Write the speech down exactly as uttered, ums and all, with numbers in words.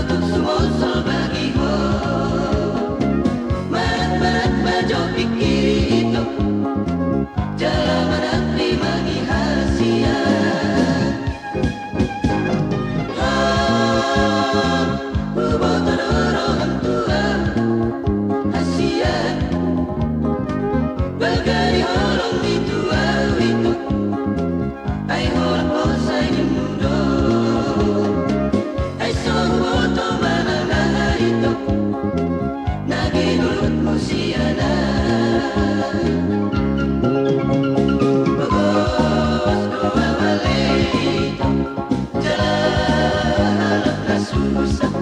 Sumosol bagi ho. Manat-manat ma jo pingkiri ito. Jala manat rimangi hasian. Ha, huboto do roham tu ahu hasian. Bagari holong ni tu ahu ito. Ai holan hosai nimu do. Ai so huboto manang aha ito na ginolutmu sian ahu. Pogos do ahu ale ito jala halak na susah.